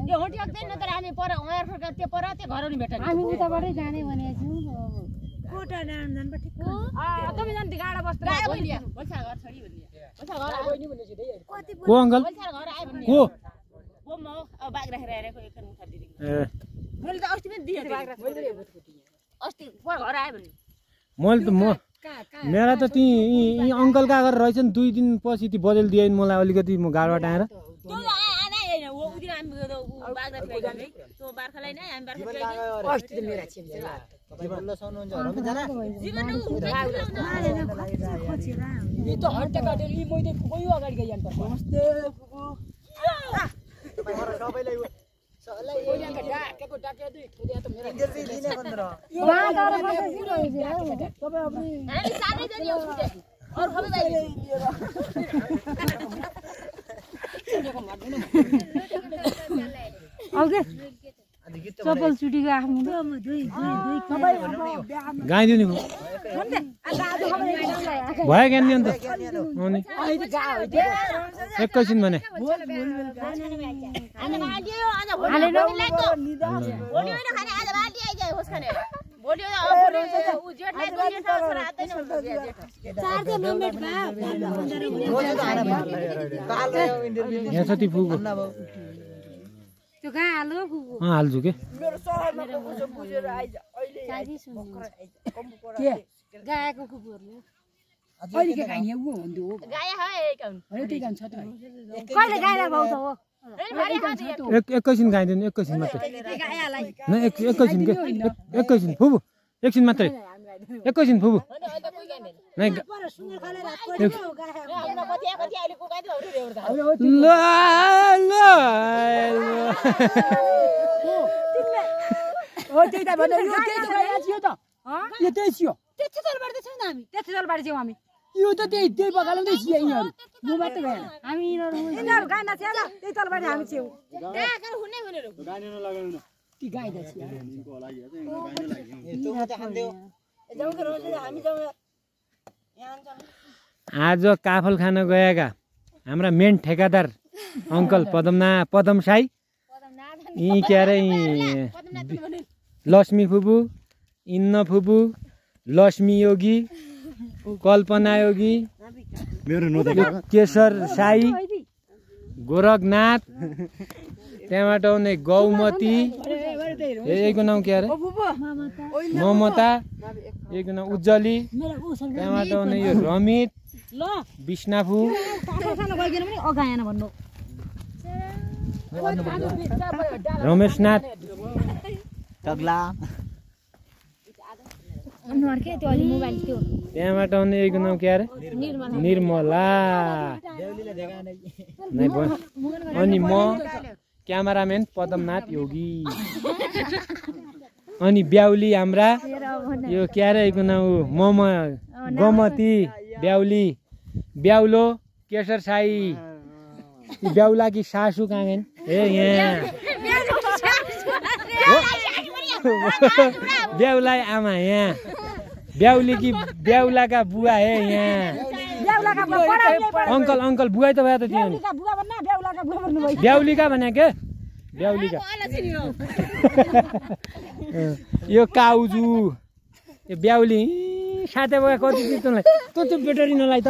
यो होटी सक्दैन तर हामी पर उहाँ फर्का त्यो पर त्यो घर नि भेट्छ हामी उताबाटै जाने भनेको छौँ कोटा डाँडा जानु पर्छ ठिक तपाईँ जान गाडा बस्छ गाडा बोलिया बल्छा घर छोडी बोलिया बल्छा घर बहिनी भन्ने सिधै को अंकल बल्छा घर आयो भन्ने को म अब बाग राखेर आएको एक मुखा दिदी ए मैले त अस्ति पनि दिए अस्ति पर घर आयो भन्ने मैले त म मेरा त ती अंकल का गरेर रहेछन् 2 दिन पछि ती बदल दिएन मलाई अलिकति म गाडबाट आएर त्यो आना हैन उ दिन हामी बाग राखेर त्यो बार्खालाई नै हामी बार्खा अस्ति त मेरा छिम तपाईँ बल्ल सक्नुहुन्छ रमेश जाना जीवन यी त हट्टे काटेर यी मैले फुकै अगाडि गइयान पर्छ नमस्ते फुकु तपाईँ हर सबैलाई सबैलाई डाकेको डाके दुई खेदिया त मेरा इन्टरभ्यु दिने भनेर वहाँ गएर बसेको रहेछ तपाईँ अब हामी सानै जति हो छुटे अरु खबै बाहिर ओके चप्पल चुटीको आफ्नो गाइदियो नि भयो ज्ञान नि अन्त अनि एकैछिन भने अनि आलियो आज भोलि लागो भोलि हैन खाने आज बाली आइजाय होस खाने भोलि उ जेठलाई दुई ट्रान्सफर आदैन चार दिन मिनेट यहाँ छ ती फुको त्यो कहाँ हाल्नु फुको हाल्छु के मेरो सहरमा कसो बुझेर आइज अहिले के गाएको कुकुरले अहिले के खाइने उ हुन्थ्यो गाया है काउन होइन त्यही काम छ त कहिले गाएला भाउ त हो एकैछिन गाइदिनु एकैछिन मात्रै गायालाई न एकैछिन के एकैछिन फुबु एकछिन मात्रै एकैछिन फुबु नै हाम्रो कति अहिले कुकाइदियो हरु रेउडा ल ल ओ त्यही त भने यो त्यही त गाया थियो त यो त्यही थियो त्यति तलबाट छौँ न हामी त्यति तलबाट छौँ हामी यो त त्यही बगालमै थियो यिनीहरू म मात्र गएन हामी यिनीहरू गाना थियो ल त्यही तलबाट हामी छेउ डाकर हुने हुनेहरु गाडी नलागाउनु ती गाइदा थियो निको लागि यस्तो मात्र खान्थ्यो जाउँ के रोज हामी जाउँ यहाँ जाउँ आज काफल खान गएका हाम्रा मेन ठेकादार अंकल पदम साई यी के अरे लक्ष्मी फुपू इन्न फुपू लक्ष्मी योगी कल्पना योगी केशर साई गोरखनाथ त्यहाँबाट आउने गौमती यहीको नाम के अरे ममता यहीको नाम उज्जली त्यहाँबाट आउने यो रमित विष्णाफु रमेशनाथ टग्ला त्यहाँबाट आउने यहीको नाम के अरे निर्मला अनि म क्यामेराम्यान पदमनाथ योगी अनि ब्याउली हाम्रा यो के अरे यहीको नाम गमती ब्याउली ब्याउलो केशर साई ब्याउला की सासू कहाँ गइन् ए यहाँ ब्याउला आमा यहाँ ब्याउला का बुवा है यहाँ अंकल बुवा त भयो त त्यहाँ ब्याउली का भने के ब्याउली का यो काउजू यो ब्याउली साथै भयो कति चित्तलाई त्यो बेटरी नलाई त